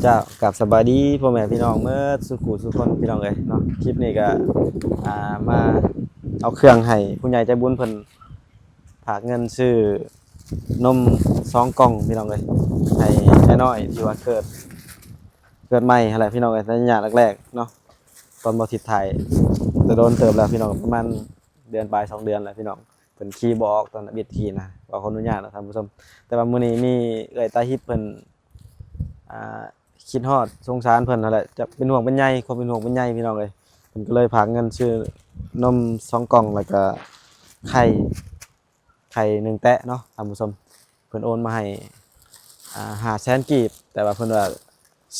ເຈົ້າ ກາບສະບາຍດີພໍ່ແມ່ພີ່ນ້ອງເໝິດສູ່ຄູ່ສູ່ຄົນພີ່ນ້ອງເອີຍເນາະ. ຄລິບນີ້ກະ ອ່າ ມາເອົາເຄື່ອງໃຫ້ຜູ້ໃຫຍ່ໃຈບຸນເພິ່ນ ຝາກເງິນຊື້ນົມສອງກ່ອງພີ່ນ້ອງເອີຍ ໃຫ້ອ້າຍນ້ອຍທີ່ວ່າເກີດ ເກີດໃໝ່ຫັ້ນແຫຼະພີ່ນ້ອງເອີຍ ໃນໄລຍະແລກໆເນາະ. ຕອນບໍ່ທິດຖ່າຍແຕ່ດົນເຕີບແລ້ວພີ່ນ້ອງ ປະມານເດືອນປາຍສອງເດືອນແລ້ວພີ່ນ້ອງ. ເພິ່ນຂີ່ບໍ່ອອກ ຕອນບິດຂີ່ນະ ຂໍອະນຸຍາດນະທ່ານຜູ້ຊົມ. ແຕ່ວ່າມື້ນີ້ມີເອື້ອຍຕາຮິບເພິ່ນ ອ່າ ຄິດຮອດສົງສານເພິ່ນຫັ້ນແຫຼະ ຈະເປັນຫ່ວງເປັນໃຍ ຄວາມເປັນຫ່ວງເປັນໃຍພີ່ນ້ອງເອີຍ. ເພິ່ນກໍເລີຍຝາກເງິນຊື້ນົມສອງກ່ອງ ແລ້ວກໍໄຂ່ ໄຂ່ໜຶ່ງແຕະເນາະທ່ານຜູ້ຊົມ. ເພິ່ນໂອນມາໃຫ້ ອ່າ ຫ້າແສນກີບ ແຕ່ວ່າເພິ່ນວ່າ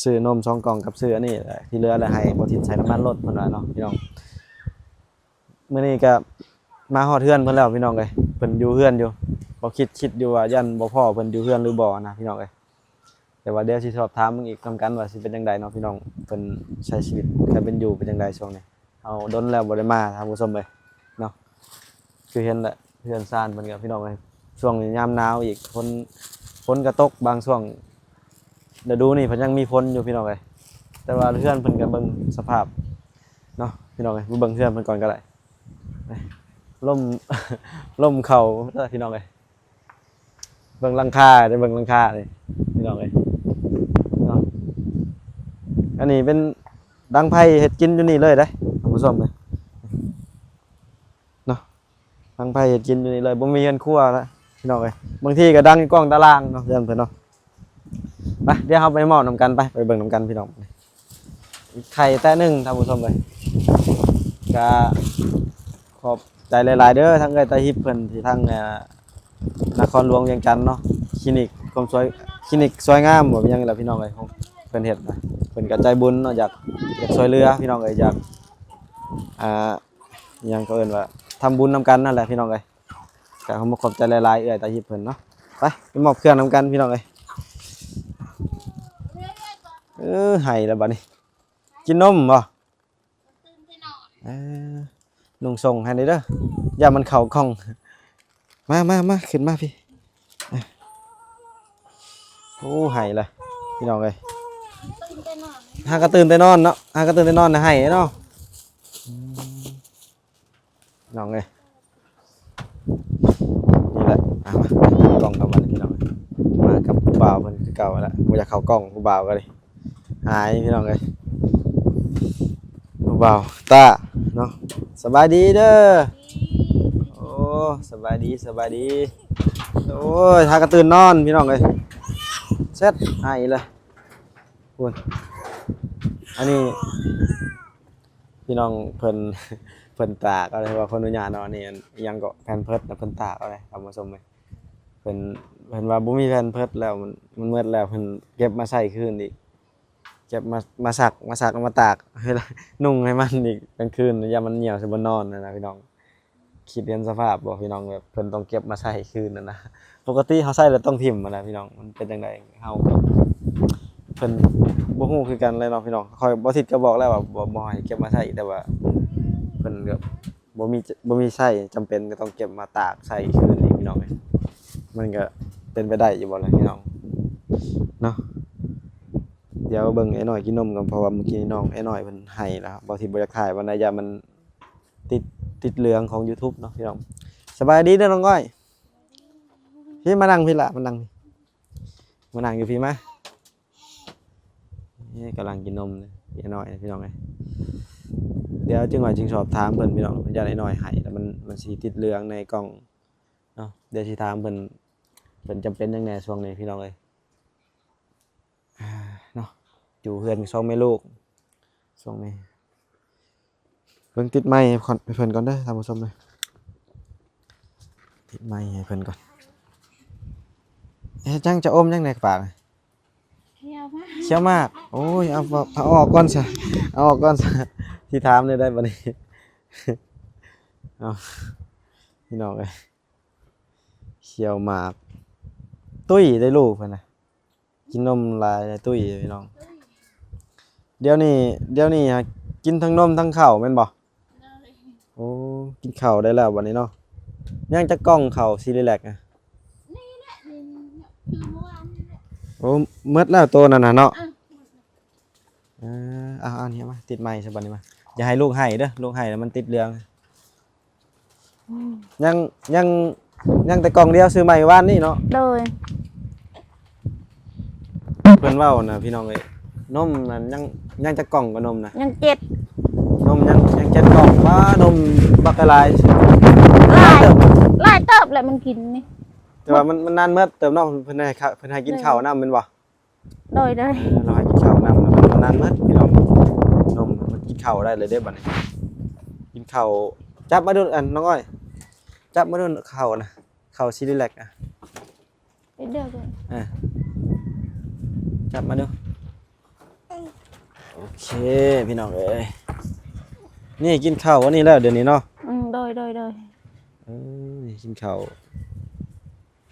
ຊື້ນົມສອງກ່ອງກັບຊື້ອັນນີ້ແຫຼະ ທີ່ເຫຼືອແລ້ວໃຫ້ບໍ່ທິດໃສ່ນ້ຳມັນລົດ ເພິ່ນວ່າເນາະພີ່ນ້ອງ. ມື້ນີ້ກໍມາຮອດເຮືອນເພິ່ນແລ້ວພີ່ນ້ອງເອີຍ ເພິ່ນຢູ່ເຮືອນຢູ່. ບໍ່ຄິດ ຄິດຢູ່ວ່າຢ້ານບໍ່ພໍ້ເພິ່ນຢູ່ເຮືອນຫຼືບໍ່ນະພີ່ນ້ອງເອີຍ. ແຕ່ວ່າດຽວຊິສອບຖາມເບິ່ງອີກນຳກັນວ່າຊິເປັນຈັ່ງໃດເນາະພີ່ນ້ອງ ເພິ່ນໃຊ້ຊີວິດການເປັນຢູ່ເປັນຈັ່ງໃດຊ່ວງນີ້. ເຮົາດົນແລ້ວບໍ່ໄດ້ມາທ່ານຜູ້ຊົມເອີຍເນາະ. ຄືເຫັນແຫຼະເຮືອນຊານເພິ່ນກໍພີ່ນ້ອງເອີຍ ຊ່ວງຍາມໜາວອີກ ຝົນ ຝົນກໍຕົກບາງຊ່ວງ. ລະດູນີ້ເພິ່ນຍັງມີຝົນຢູ່ພີ່ນ້ອງເອີຍ ແຕ່ວ່າເຮືອນເພິ່ນກໍເບິ່ງສະພາບເນາະພີ່ນ້ອງເອີຍ. ມາເບິ່ງເຮືອນເພິ່ນກ່ອນກໍໄດ້. ລົມ ລົມເຂົ້າເດີພີ່ນ້ອງເອີຍ. ເບິ່ງຫຼັງຄາເດີ ເບິ່ງຫຼັງຄານີ້ພີ່ນ້ອງເອີຍເນາະ. ອັນນີ້ເປັນດັງໄຟເຮັດກິນຢູ່ນີ້ເລີຍເດ້ທ່ານຜູ້ຊົມເອີຍເນາະ. ດັງໄຟເຮັດກິນຢູ່ນີ້ເລີຍ ບໍ່ມີເຮືອນຄົວລະພີ່ນ້ອງເອີຍ. ບາງທີກໍດັງຢູ່ກ້ອງຕາລ່າງເນາະ ເຮືອນເພິ່ນເນາະ. ໄປ ດຽວເຮົາໄປມອບນຳກັນ ໄປ ໄປເບິ່ງນຳກັນພີ່ນ້ອງ. ໄຂ່ແຕະໜຶ່ງທ່ານຜູ້ຊົມເອີຍ. ກະຂອບໃຈຫຼາຍໆເດີ ທັງເອື້ອຍຕາຮິບເພິ່ນ ທີ່ທາງ ເອີ ນະຄອນຫຼວງວຽງຈັນເນາະ ຄລີນິກຄວາມສວຍ ຄລີນິກສວຍງາມບໍ່ ເປັນຫຍັງລະພີ່ນ້ອງເອີຍ. ເພິ່ນເຮັດນະ ເພິ່ນກະໃຈບຸນເນາະ ຢາກ ຢາກຊ່ວຍເຫຼືອພີ່ນ້ອງເອີຍ ຢາກ ອ່າ ຫຍັງເຂົາເອີ້ນວ່າ ທຳບຸນນຳກັນນັ້ນແຫຼະພີ່ນ້ອງເອີຍ. ກະຂໍຂອບໃຈຫຼາຍໆ ເອື້ອຍຕາຮິບເພິ່ນເນາະ. ໄປ ໄປມອບເຄື່ອງນຳກັນພີ່ນ້ອງເອີຍ. ເອີ ໄຫ້ແລ້ວບັດນີ້ ກິນນົມບໍ່? ນຸ່ງສົ່ງໃຫ້ແດ່ເດີ ຢ່າມັນເຂົ້າກ່ອງ. ມາ ມາ ມາ ຂຶ້ນມາພີ້. ໂອ້ ໄຫ້ລະພີ່ນ້ອງເອີຍ. ຫາກະຕື່ນແຕ່ນອນເນາະ ຫາກະຕື່ນແຕ່ນອນນະໄຫ້ເນາະ. ອືມ ນ້ອງເອີຍ ນີ້ແຫຼະ ອ່ະ ມາ ມາກັບກ້ອງກັບມັນພີ່ນ້ອງ. ມາກັບຜູ້ບ່າວເພິ່ນຄືເກົ່າແລ້ວ ບໍ່ຢາກເຂົ້າກ້ອງຜູ້ບ່າວກໍເລີຍ ອາຍພີ່ນ້ອງເອີຍ. ຜູ້ບ່າວຕາເນາະ ສະບາຍດີເດີ. ໂອ້ ສະບາຍດີ ສະບາຍດີ. ໂອ້ຍ ຫາກະຕື່ນນອນພີ່ນ້ອງເອີຍ ເຊັດ ໄຫ້ເລີຍ. ພຸ້ນ ອັນນີ້ ພີ່ນ້ອງເພິ່ນ ເພິ່ນຕາກເອົາເລີຍ ວ່າຂໍອະນຸຍາດເນາະ. ອັນນີ້ ອັນ ອີຫຍັງເກາະ ແພມເພີດນະ ເພິ່ນຕາກເອົາເລີຍທ່ານຜູ້ຊົມເອີຍ. ເພິ່ນ ເພິ່ນວ່າບໍ່ມີແພມເພີດແລ້ວ ມັນ ມັນໝົດແລ້ວ ເພິ່ນເກັບມາໃສ່ຄືນອີກ ເກັບມາ ມາຊັກ ມາຊັກເອົາມາຕາກ ໃຫ້ ນຸ່ງໃຫ້ມັນອີກກາງຄືນ ຢ້ານມັນຫ່ຽວໃສ່ບ່ອນນອນຫັ້ນນະພີ່ນ້ອງ. ຄິດເຫັນສະພາບບໍ່ພີ່ນ້ອງ ແບບເພິ່ນຕ້ອງເກັບມາໃສ່ຄືນຫັ້ນນະ. ປົກກະຕິເຮົາໃສ່ແລ້ວຕ້ອງຖິ້ມຫັ້ນນະພີ່ນ້ອງ ມັນເປັນຈັ່ງໃດ ເຮົາກັບເພິ່ນບໍ່ຮູ້ຄືກັນແຫຼະເນາະພີ່ນ້ອງ. ຂ້ອຍ ບໍ່ ທິດກໍບອກແລ້ວວ່າບໍ່ ບໍ່ໃຫ້ເກັບມາໃສ່ ແຕ່ວ່າເພິ່ນກໍບໍ່ມີ ບໍ່ມີໃຊ້ ຈຳເປັນກໍຕ້ອງເກັບມາຕາກໃສ່ຄືນອີກພີ່ນ້ອງເອີຍ. ມັນກໍເປັນໄປໄດ້ຢູ່ບໍ່ລະພີ່ນ້ອງເນາະ. ດຽວເບິ່ງອ້າຍນ້ອຍກິນນົມກ່ອນ ເພາະວ່າມື້ກີ້ນ້ອງອ້າຍນ້ອຍເພິ່ນໄຫ້ແລ້ວ ບໍ່ ທິດບໍ່ຢາກຖ່າຍປານໃດ ຢ້ານມັນ ຕິດ ຕິດເລື່ອງຂອງຢູທູບເນາະພີ່ນ້ອງ. ສະບາຍດີເດີນ້ອງອ້ອຍ ພີ້ມານັ່ງພີ້ລະ ມານັ່ງ ມານັ່ງຢູ່ພີ້ມາ. ເອີ ກຳລັງກິນນົມເດີ ອ້າຍນ້ອຍພີ່ນ້ອງເອີຍ. ດຽວຈັ່ງຫວະຈຶ່ງສອບຖາມເພິ່ນພີ່ນ້ອງ ຢ້ານອ້າຍນ້ອຍໄຫ້ແລ້ວມັນ ມັນຊິຕິດເລື່ອງໃນກ້ອງເນາະ. ດຽວຊິຖາມເພິ່ນ ເພິ່ນຈຳເປັນຫຍັງແດ່ຊ່ວງນີ້ພີ່ນ້ອງເອີຍ. ອ່າ ເນາະ ຢູ່ເຮືອນສອງແມ່ລູກຊ່ວງນີ້. ເບິ່ງ ຕິດໄມໃຫ້ເພິ່ນ ໃຫ້ເພິ່ນກ່ອນເດີທ່ານຜູ້ຊົມເດີ ຕິດໄມໃຫ້ເພິ່ນກ່ອນ. ເຮັດຫຍັງ ຈະອົມຫຍັງໃນປາກ? ຂຽວໝາກ ຂຽວໝາກ. ໂອ້ຍ ເອົາ ເອົາອອກກ່ອນຊະ ເອົາອອກກ່ອນຊະ ຊິຖາມແນວໃດບັດນີ້. ເອົາ ພີ່ນ້ອງເອີຍ ຂຽວໝາກ ຕຸ້ຍໄດ້ລູກເພິ່ນນະ. ກິນນົມຫຼາຍແລ້ວຕຸ້ຍພີ່ນ້ອງ. ດຽວນີ້ ດຽວນີ້ຫາກິນທັງນົມທັງເຂົ້າແມ່ນບໍ່? ໂອ້ ກິນເຂົ້າໄດ້ແລ້ວບັດນີ້ເນາະ. ຍັງຈັກກ່ອງເຂົ້າຊີຣີແລັກນະ? ນີ້ແຫຼະ ນີ້ ຄືເມື່ອວານນີ້ແຫຼະ. ໂອ້ ໝົດແລ້ວໂຕນັ້ນນະເນາະ. ເອີ ເອີ ເອົາ ເອົານີ້ມາ ຕິດໄມ້ຊະບັດນີ້ມາ. ຢ່າໃຫ້ລູກໄຫ້ເດີ ລູກໄຫ້ແລ້ວມັນຕິດເລື່ອງ. ອືມ ຍັງ ຍັງ ຍັງແຕ່ກ່ອງດຽວ ຊື້ໃໝ່ວານນີ້ເນາະ. ໂດຍ. ເພິ່ນເວົ້ານະພີ່ນ້ອງເອີຍ ນົມນັ້ນຍັງ ຍັງຈັກກ່ອງກະນົມນະ? ຍັງເຈັດ ນົມຍັງ ຍັງເຈັດກ່ອງ. ວ້າ ນົມບັກຫຼາຍ ຫຼາຍເຕີບ ຫຼາຍເຕີບແຫຼະມັນກິນນີ້. ແຕ່ວ່າມັນ ມັນນານເໝິດເຕີບເນາະ ເພິ່ນໃຫ້ ເພິ່ນໃຫ້ກິນເຂົ້ານຳແມ່ນບໍ່? ໂດຍ ໂດຍ. ເອີ ລາວໃຫ້ກິນເຂົ້ານຳ ມັນນານເໝິດພີ່ນ້ອງ. ນົມມັນກິນເຂົ້າໄດ້ເລີຍເດ້ບັດນີ້ ກິນເຂົ້າ. ຈັບມາດູ ອັນ ນ້ອງອ້ອຍ ຈັບມາດູເຂົ້ານະ ເຂົ້າຊີຣີແລັກນະ. ເຮັດເດີ ເອີ ຈັບມາດູ. ໂອເຄ ພີ່ນ້ອງເອີຍ ນີ້ກິນເຂົ້າອັນນີ້ແລ້ວດຽວນີ້ເນາະ. ອືມ ໂດຍ ໂດຍ ໂດຍ. ເອີ ນີ້ກິນເຂົ້າ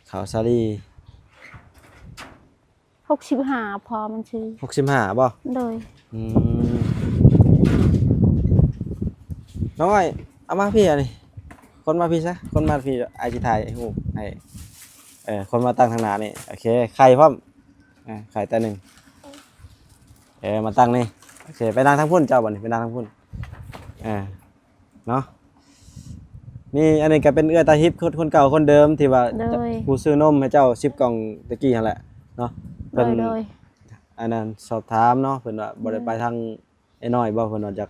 ເຂົ້າສາລີ. ຫົກສິບຫ້າ ພໍມັນຊື່. ຫົກສິບຫ້າບໍ່? ໂດຍ. ອືມ ນ້ອງອ້ອຍ ເອົາມາພີ້ ອັນນີ້ ຄົນມາພີ້ຊະ ຄົນມາພີ້ ອ້າຍຊິຖ່າຍຮູບໃຫ້. ເອີ ຄົນມາຕັ້ງທາງໜ້ານີ້. ໂອເຄ ໄຂ່ພ້ອມ. ອ່າ ໄຂ່ແຕ່ໜຶ່ງ. ເອີ ມາຕັ້ງນີ້. ໂອເຄ ໄປນັ່ງທາງພຸ້ນເຈົ້າ ບັດນີ້ໄປນັ່ງທາງພຸ້ນ. ເອີ ເນາະ ນີ້ ອັນນີ້ກະເປັນເອື້ອຍຕາຮິບ ຄົນ ຄົນເກົ່າຄົນເດີມທີ່ວ່າ ໂດຍ ຜູ້ຊື້ນົມໃຫ້ເຈົ້າສິບກ່ອງຕະກີ້ຫັ້ນແຫຼະເນາະ. ເພິ່ນ ໂດຍ ໂດຍ ອັນນັ້ນສອບຖາມເນາະ ເພິ່ນວ່າບໍ່ໄດ້ໄປ ໂດຍ ທາງ ອ້າຍນ້ອຍບໍ່ ເພິ່ນວ່າຢາກ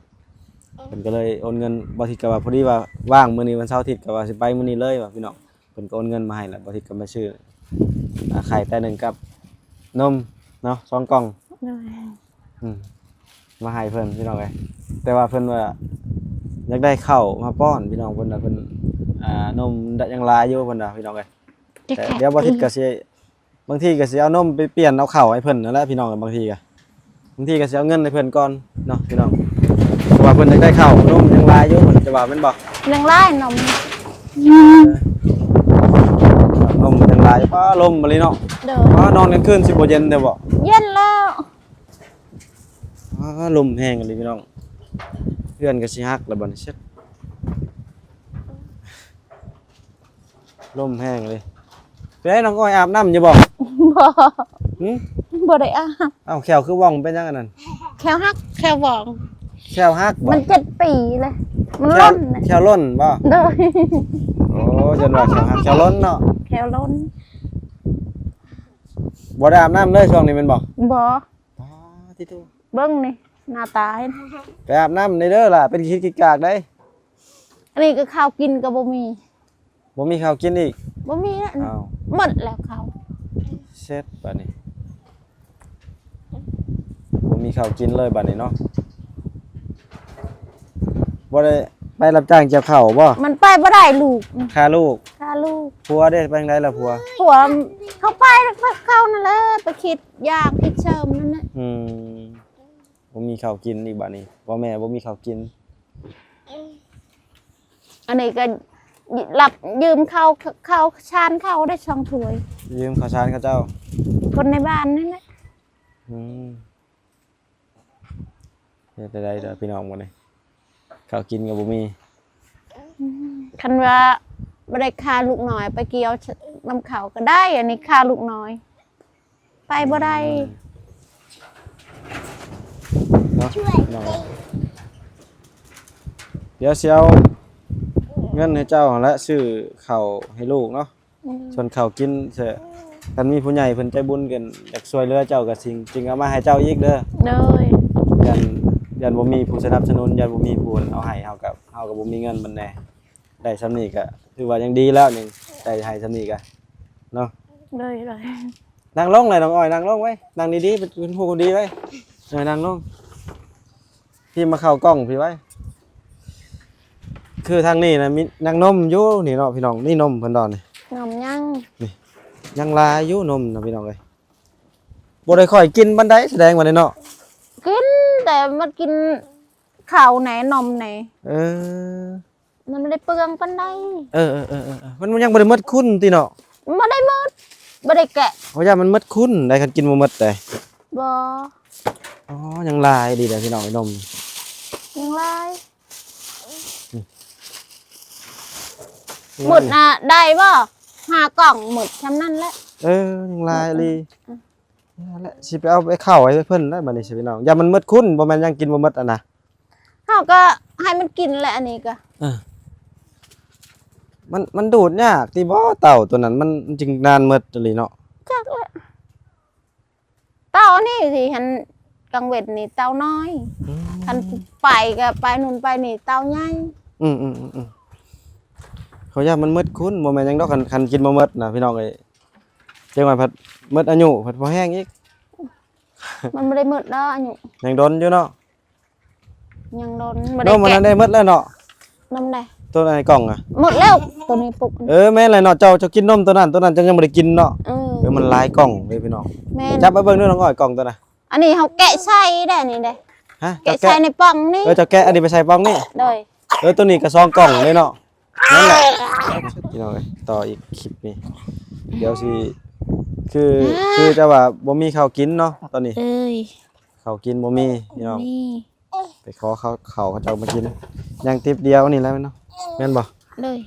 ເພິ່ນກະເລີຍໂອນເງິນ. ບໍ່ທິດກະວ່າ ພໍດີວ່າວ່າງມື້ນີ້ວັນເສົາ ທິດກະວ່າຊິໄປມື້ນີ້ເລີຍວ່າພີ່ນ້ອງ. ເພິ່ນກະໂອນເງິນມາໃຫ້ແລ້ວ ບໍ່ທິດກະມາຊື້ ອ່າ ໄຂ່ແຕ່ໜຶ່ງກັບນົມເນາະ ສອງກ່ອງ. ໂດຍ. ອືມ ມາໃຫ້ເພິ່ນພີ່ນ້ອງເອີຍ ແຕ່ວ່າເພິ່ນວ່າຢາກໄດ້ເຂົ້າມາປ້ອນພີ່ນ້ອງ. ເພິ່ນວ່າເພິ່ນ ອ່າ ນົມຍັງຫຼາຍຢູ່ ເພິ່ນວ່າພີ່ນ້ອງເອີຍ. ແຕ່ດຽວບໍ່ທິດກະຊິ ບາງທີກະຊິເອົານົມໄປປ່ຽນເອົາເຂົ້າໃຫ້ເພິ່ນນັ້ນແຫຼະພີ່ນ້ອງ. ບາງທີກະ ບາງທີກະຊິເອົາເງິນໃຫ້ເພິ່ນກ່ອນເນາະພີ່ນ້ອງ ເພາະວ່າເພິ່ນຢາກໄດ້ເຂົ້າ. ນົມຍັງຫຼາຍຢູ່ ເພິ່ນຈະວ່າແມ່ນບໍ່? ຍັງຫຼາຍນົມ ນົມຍັງຫຼາຍ. ປ້າ ລົມອີ່ຫຼີເນາະ. ໂດຍ. ປ້າ ນອນກາງຄືນຊິບໍ່ເຢັນແທ້ບໍ່? ເຢັນແລ້ວ. ອ້າ ລົມແຮງອີ່ຫຼີພີ່ນ້ອງ ເຮືອນກະຊິຫັກແລ້ວບັດນີ້. ລົມແຮງເລີຍ. ເປັນໃດ ນ້ອງອ້ອຍອາບນ້ຳຢູ່ບໍ່? ບໍ່. ຫື? ບໍ່ໄດ້ອາບ. ອ້າວ ແຂ້ວຄືວ່ອງ ເປັນຫຍັງອັນນັ້ນ? ແຂ້ວຫັກ ແຂ້ວຫວ່ອງ. ແຂ້ວຫັກບໍ່? ມັນເຈັດປີແລ້ວ ມັນ ແຂ້ວ ຫຼົ່ນ ແຂ້ວຫຼົ່ນບໍ່? ໂດຍ. ໂອ້ ຈົນວ່າແຂ້ວຫັກແຂ້ວຫຼົ່ນເນາະ. ແຂ້ວຫຼົ່ນ. ບໍ່ໄດ້ອາບນ້ຳເລີຍຊ່ວງນີ້ແມ່ນບໍ່? ບໍ່. ປ້າ ຕິໂຕ ເບິ່ງນີ້ ໜ້າຕາເຫັນ. ໄປອາບນ້ຳແດ່ເດີຫຼ້າ ເປັນຂີ້ຂີ້ກາກໄດ໋. ອັນນີ້ກະເຂົ້າກິນກະບໍ່ມີ. ບໍ່ມີເຂົ້າກິນອີກ? ບໍ່ມີແລ້ວ. ອ້າວ ໝົດແລ້ວເຂົ້າ. ເຊັດບາດນີ້ ບໍ່ມີເຂົ້າກິນເລີຍບາດນີ້ເນາະ. ບໍ່ໄດ້ໄປຮັບຈ້າງກ່ຽວເຂົ້າບໍ່? ມັນໄປບໍ່ໄດ້ລູກ. ຄາລູກ. ຄາລູກ. ຜົວເດ ໄປທາງໃດລະຜົວ? ຜົວເຂົາໄປແລ້ວ ເຂົານັ້ນແຫຼະ ໄປຄິດຢາກຄິດເສີມນັ້ນແຫຼະ. ອືມ ບໍ່ມີເຂົ້າກິນອີກບາດນີ້ ພໍ່ແມ່ບໍ່ມີເຂົ້າກິນ. ອັນນີ້ກະ ລັບຢືມເຂົ້າ ເຂົ້າສານເຂົາໄດ້ສອງຖ້ວຍ. ຢືມເຂົ້າສານເຂົາເຈົ້າ ຄົນໃນບ້ານນີ້ແຫຼະ. ອືມ ເຮັດແນວໃດເດີພີ່ນ້ອງ ບາດນີ້ ເຂົ້າກິນກະບໍ່ມີ. ອືມ ຄັນວ່າບໍ່ໄດ້ຄາລູກນ້ອຍໄປກ່ຽວນຳເຂົາກະໄດ້ ອັນນີ້ຄາລູກນ້ອຍ ໄປບໍ່ໄດ້. ອືມ ເນາະ ພີ່ນ້ອງ ດຽວຊິເອົາເງິນໃຫ້ເຈົ້າຫັ້ນແຫຼະ ຊື້ເຂົ້າໃຫ້ລູກເນາະ. ອືມ ສ່ວນເຂົ້າກິນ ຄັນມີຜູ້ໃຫຍ່ເພິ່ນໃຈບຸນ ຢາກຊ່ວຍເຫຼືອເຈົ້າກະຊິ ຈຶ່ງເອົາມາໃຫ້ເຈົ້າອີກເດີ. ໂດຍ. ຢ້ານ ຢ້ານບໍ່ມີຜູ້ສະໜັບສະໜູນ ຢ້ານບໍ່ມີຜູ້ເອົາໃຫ້ ເຮົາກະ ເຮົາກະບໍ່ມີເງິນມັນແດ່. ໄດ້ຊ່ຳນີ້ກະຖືວ່າຍັງດີແລ້ວ ຍັງໄດ້ໃຫ້ຊ່ຳນີ້ກະເນາະ. ໂດຍ ໂດຍ. ນັ່ງລົງເລີຍນ້ອງອ້ອຍ ນັ່ງລົງໄວ້ ນັ່ງດີໆ ເປັນ ເປັນຜູ້ຄົນດີໄວ້. ເອີ ນັ່ງລົງ ພີ້ມາເຂົ້າກ້ອງພີ້ໄວ້. ຄືທາງນີ້ນະ ມີ ຍັງນົມຢູ່ນີ້ເນາະພີ່ນ້ອງ ນີ້ນົມເພິ່ນດອກນີ້ ນົມຍັງ ນີ້ ຍັງຫຼາຍຢູ່ນົມນະພີ່ນ້ອງເອີຍ. ບໍ່ໄດ້ຄ່ອຍກິນປານໃດ ສະແດງວ່ານີ້ເນາະ. ກິນ ແຕ່ມັນກິນເຂົ້າແດ່ ນົມແດ່. ເອີ ມັນບໍ່ໄດ້ເປືອງປານໃດ. ເອີ ເອີ ເອີ ເອີ ເອີ ມັນຍັງບໍ່ໄດ້ໝົດຄຸນຕິເນາະ. ບໍ່ໄດ້ໝົດ ບໍ່ໄດ້ແກະ. ເພາະຢ້ານມັນໝົດຄຸນໄດ໋ ຄັນກິນບໍ່ໝົດໄດ໋. ບໍ່. ອໍ ຍັງຫຼາຍດີເດີພີ່ນ້ອງ ນົມຍັງຫຼາຍ. ອືມ ໝົດນະ ໄດ້ບໍ່ ຫ້າກ່ອງ ໝົດຊ່ຳນັ້ນແຫຼະ. ເອີ ຍັງຫຼາຍອີ່ຫຼີ. ອືມ. ນັ້ນແຫຼະ ຊິໄປເອົາໄປເຂົ້າໃຫ້ເພິ່ນແລ້ວບັດນີ້ຊິພີ່ນ້ອງ ຢ້ານມັນໝົດຄຸນ ບໍ່ແມ່ນຫຍັງກິນບໍ່ໝົດຫັ້ນນະ. ເຮົາກໍໃຫ້ມັນກິນແຫຼະ ອັນນີ້ກໍ ເອີ ມັນ ມັນດູດຍາກຕິບໍ່ ເຕົ້າໂຕນັ້ນ ມັນ ມັນຈຶ່ງນານໝົດອີ່ຫຼີເນາະ. ຈັກແຫຼະ ເຕົ້າອັນນີ້ຊິຫັ້ນ ກາງເວັນນີ້ເຕົ້ານ້ອຍ ອືມ ຄັນໄປກໍໄປນູ່ນໄປນີ້ເຕົ້າໃຫຍ່. ອືມໆໆໆ ເຂົາຢ້ານມັນໝົດຄຸນ ບໍ່ແມ່ນຫຍັງດອກ ຄັນ ຄັນກິນບໍ່ໝົດນະພີ່ນ້ອງເອີຍ ຈັ່ງວ່າພັດໝົດອາຍຸ ພັດບໍ່ແຮງອີກ. ມັນບໍ່ໄດ້ໝົດດອກອາຍຸ ຍັງດົນຢູ່ເນາະ. ຍັງດົນ ບໍ່ໄດ້ ນົມມັນນັ້ນໄດ້ໝົດແລ້ວເນາະ. ນົມໃດ? ໂຕໃນກ່ອງນະ ໝົດແລ້ວ ໂຕນີ້ປຸກ. ເອີ ແມ່ນແຫຼະເນາະ ເຈົ້າ ເຈົ້າກິນນົມໂຕນັ້ນ ໂຕນັ້ນເຈົ້າຍັງບໍ່ໄດ້ກິນເນາະ. ເອີ ເອີ ມັນຫຼາຍກ່ອງເດ້ພີ່ນ້ອງ. ແມ່ນ ຈັບມາເບິ່ງດູນ້ອງອ້ອຍ ກ່ອງໂຕນະ. ອັນນີ້ເຮົາແກະໃສ່ໄດ໋ນີ້ເດ້. ຮະ ແກະໃສ່ໃນປ່ອງນີ້. ເອີ ເຈົ້າແກະອັນນີ້ໄປໃສ່ປ່ອງນີ້. ໂດຍ. ເອີ ໂຕນີ້ກໍສອງກ່ອງເລີຍເນາະ. ນັ້ນແຫຼະ ພີ່ນ້ອງເອີຍ ຕໍ່ອີກຄລິບນີ້ ດຽວຊິ ຄື ຄືຈະວ່າບໍ່ມີເຂົ້າກິນເນາະຕອນນີ້. ເອີຍ ເຂົ້າກິນບໍ່ມີພີ່ນ້ອງ ບໍ່ມີ ໄປຂໍເຂົ້າ ເຂົ້າເຂົາເຈົ້າມາກິນ ຍັງຕິບດຽວນີ້ແຫຼະແມ່ນເນາະ ແມ່ນບໍ່? ໂດຍ.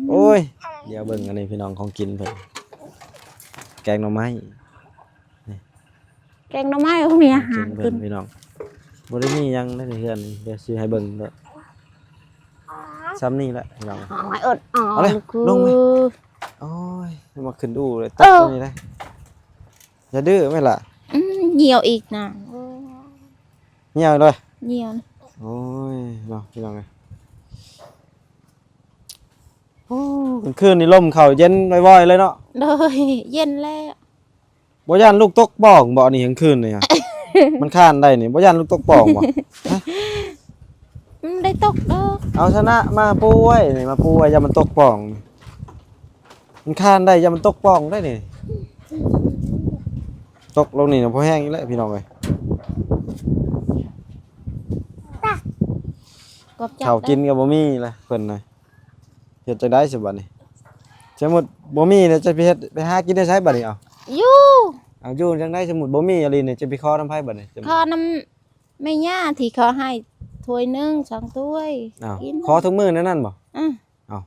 ໂອ້ຍ ດຽວເບິ່ງອັນນີ້ພີ່ນ້ອງ ຂອງກິນເພິ່ນ ແກງໜໍ່ໄມ້. ແກງໜໍ່ໄມ້ບໍ່ມີອາຫານກິນ ພີ່ນ້ອງ ບໍ່ໄດ້ມີຫຍັງໃນເຮືອນນີ້ ດຽວຊິໃຫ້ເບິ່ງເດີ. ຊ່ຳນີ້ແຫຼະພີ່ນ້ອງ ໂອ້ຍ ເອີດ ອໍ ເອົາເລີຍ ຄື ລົງມາ. ໂອ້ຍ ມາຂຶ້ນອູ້ເລີຍ ເອີ ຕົກຕົງນີ້ເດ້. ຢ່າດື້ແມ່ນລະ. ອືມ ຍ່ຽວອີກນະ ຍ່ຽວເລີຍ ຍ່ຽວ. ໂອ້ຍເນາະ ພີ່ນ້ອງເອີຍ ໂອ້ ກາງຄືນນີ້ລົມເຂົ້າເຢັນວອຍໆເລີຍເນາະ. ໂດຍ ເຢັນແລ້ວ. ບໍ່ຢ້ານລູກຕົກປ່ອງບໍ່ນີ້ກາງຄືນນີ້? ມັນຄານໄດ້ນີ້ ບໍ່ຢ້ານລູກຕົກປ່ອງບໍ່? ຮະ? ມັນໄດ້ຕົກດອກ. ເອົາຊະນະ ມາປູໄວ້ນີ້ ມາປູໄວ້ ຢ່າມັນຕົກປ່ອງ. ມັນຄານໄດ້ ຢ່າມັນຕົກປ່ອງໄດ້ນີ້. ຕົກລົງນີ້ນະ ພໍແຮງອີກແລ້ວພີ່ນ້ອງເອີຍ. ເຂົ້າກິນກໍບໍ່ມີແລ້ວເພິ່ນນະ. ເຮັດຈັ່ງໃດຊິບັດນີ້? ສົມມຸດບໍ່ມີແລ້ວຈະໄປເຮັດ ໄປຫາກິນໄດ້ໃສບັດນີ້? ເອົາ ຢູ່ ເອົາ ຢູ່ຈັ່ງໃດ? ສົມມຸດບໍ່ມີອີ່ຫຼີນີ້ ຈະໄປຂໍນຳໃຜບັດນີ້? ຂໍນຳແມ່ຍ່າທີ່ເຂົາໃຫ້ຖ້ວຍໜຶ່ງສອງຖ້ວຍ. ເອົາ ກິນ ຂໍທຸກມື້ແນວນັ້ນບໍ່? ອື ເອົາ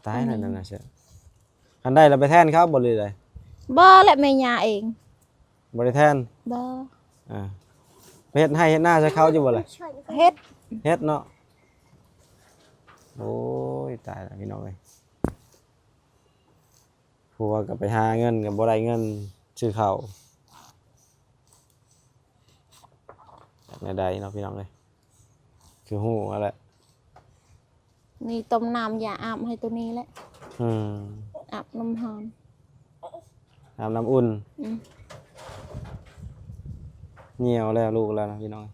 ຕາຍແລ້ວນັ້ນນະ. ຄັນໄດ້ແລ້ວໄປແທນເຂົາບໍ່ ຫຼືໃດ? ບໍ່ແຫຼະ ແມ່ຍ່າເອງ. ບໍ່ໄດ້ແທນ? ບໍ່. ອ່າ ໄປເຮັດໄຮ່ເຮັດນາໃສ່ເຂົາຢູ່ບໍ່ລະ? ເຮັດ ເຮັດເນາະ. ໂອ້ຍ ຕາຍແລ້ວພີ່ນ້ອງເອີຍ ຜົວກໍໄປຫາເງິນກໍບໍ່ໄດ້ເງິນຊື້ເຂົ້າ ຈັກແນວໃດເນາະພີ່ນ້ອງເອີຍ ຄືຮູ້ຫັ້ນແຫຼະ. ນີ້ຕົ້ມນ້ຳຢາອາບໃຫ້ໂຕນີ້ແຫຼະ. ອືມ ອາບນ້ຳຮ້ອນ ອາບນ້ຳອຸ່ນ. ອືມ ຍ່ຽວແລ້ວລູກແລ້ວນະພີ່ນ້ອງ.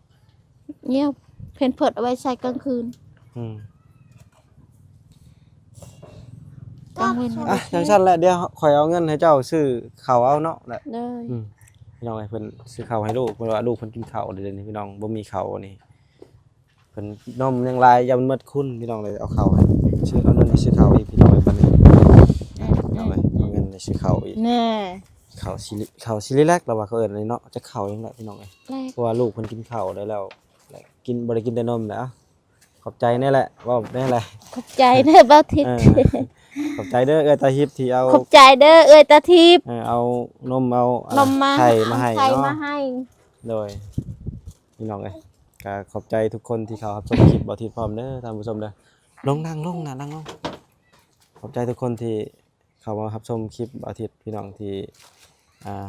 ຍ່ຽວ ເພັມເພີດເອົາໄວ້ໃສ່ກາງຄືນ. ອືມ ກາງເວັນ ອ່ະ ຈັ່ງຊັ້ນແຫຼະ ດຽວຂ້ອຍເອົາເງິນໃຫ້ເຈົ້າຊື້ເຂົ້າເອົາເນາະແຫຼະ. ໂດຍ. ອືມ ພີ່ນ້ອງເອີຍ ເພິ່ນຊື້ເຂົ້າໃຫ້ລູກ ເພິ່ນວ່າລູກເພິ່ນກິນເຂົ້າເດ ດຽວນີ້ພີ່ນ້ອງ ບໍ່ມີເຂົ້ານີ້. ເພິ່ນນົມຍັງຫຼາຍ ຢ້ານມັນໝົດຄຸນພີ່ນ້ອງເອີຍ. ເອົາເຂົ້າໃຫ້ ຊື້ ເອົາເງິນໄປຊື້ເຂົ້າອີກພີ່ນ້ອງເອີຍ ບັດນີ້. ເອີ ເອົາໄປ ເອົາເງິນໄປຊື້ເຂົ້າອີກ. ແນ່ ເຂົ້າຊິ ເຂົ້າຊິລິແລັກ ລະວ່າເຂົາເອີ້ນນີ້ເນາະ ຈັກເຂົ້າຫຍັງແຫຼະພີ່ນ້ອງເອີຍ. ເພາະວ່າລູກເພິ່ນກິນເຂົ້າໄດ້ແລ້ວ ແລະ ກິນ ບໍ່ໄດ້ກິນແຕ່ນົມແຫຼະ. ເອົ້າ ຂອບໃຈແນ່ແຫຼະ ເວົ້າແນ່ແຫຼະ. ຂອບໃຈເດີບ່າວທິດ. ເອີ ຂອບໃຈເດີເອື້ອຍຕາທິບທີ່ເອົາ ຂອບໃຈເດີເອື້ອຍຕາທິບ. ເອີ ເອົານົມ ເອົາ ນົມມາ ໄຂ່ມາໃຫ້ ໄຂ່ມາໃຫ້. ໂດຍ. ພີ່ນ້ອງເອີຍ ກໍຂອບໃຈທຸກຄົນທີ່ເຂົ້າຮັບຊົມຄລິບບ່າວທິດພ້ອມເດີທ່ານຜູ້ຊົມເດີ. ລົງ ນັ່ງລົງນະ ນັ່ງລົງ. ຂອບໃຈທຸກຄົນທີ່ເຂົ້າມາຮັບຊົມຄລິບບ່າວທິດ ພີ່ນ້ອງທີ່ ອ່າ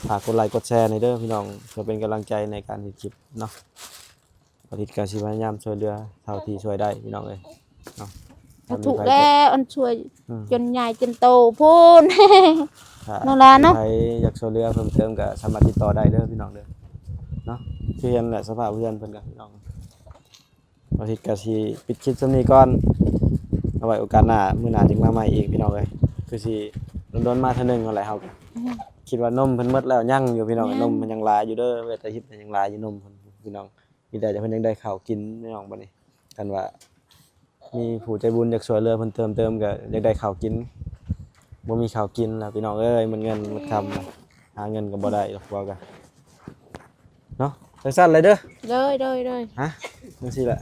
ຝາກກົດໄລກົດແຊໃຫ້ເດີພີ່ນ້ອງ ເພື່ອເປັນກຳລັງໃຈໃນການເຮັດຄລິບເນາະ. ບ່າວທິດກໍຊິພະຍາຍາມຊ່ວຍເຫຼືອເທົ່າທີ່ຊ່ວຍໄດ້ພີ່ນ້ອງເອີຍ. ເນາະ ສາທຸແດ່ ອັນຊ່ວຍ ອືມ ຈົນໃຫຍ່ຈົນໂຕພຸ້ນ. ຖ້າ ນັ້ນລະເນາະ ໃຜຢາກຊ່ວຍເຫຼືອເພີ່ມເຕີມກໍສາມາດຕິດຕໍ່ໄດ້ເດີພີ່ນ້ອງເດີ ເນາະ. ຄືເຫັນແຫຼະສະພາບເຮືອນເພິ່ນກໍພີ່ນ້ອງ ອາທິດກໍຊິປິດຄລິບສ່ຳນີ້ກ່ອນ ເອົາໄວ້ໂອກາດໜ້າ ມື້ໜ້າຈຶ່ງມາໃໝ່ອີກພີ່ນ້ອງເອີຍ. ຄືຊິດົນໆມາເທື່ອໜຶ່ງຫັ້ນແຫຼະ ເຮົາກໍ ອືມ ຄິດວ່ານົມເພິ່ນໝົດແລ້ວ ຍັງຢູ່ພີ່ນ້ອງ ຍັງ ນົມເພິ່ນຍັງຫຼາຍຢູ່ເດີ ເວລາອາທິດຍັງຫຼາຍຢູ່ນົມເພິ່ນພີ່ນ້ອງ. ມີແຕ່ເພິ່ນຢາກໄດ້ເຂົ້າກິນພີ່ນ້ອງ ບັດນີ້ ຄັນວ່າ ມີຜູ້ໃຈບຸນຢາກຊ່ວຍເຫຼືອເພິ່ນເພີ່ມເຕີມ ກໍຢາກໄດ້ເຂົ້າກິນ ບໍ່ມີເຂົ້າກິນລະພີ່ນ້ອງເອີຍ ໝົດເງິນໝົດຄຳ ຫາເງິນກໍບໍ່ໄດ້ດອກ ເວົ້າກັນເນາະ. ຈັ່ງຊັ້ນແຫຼະເດີ ໂດຍ ໂດຍ ໂດຍ ຮະ ຈັ່ງຊີ້ແຫຼະ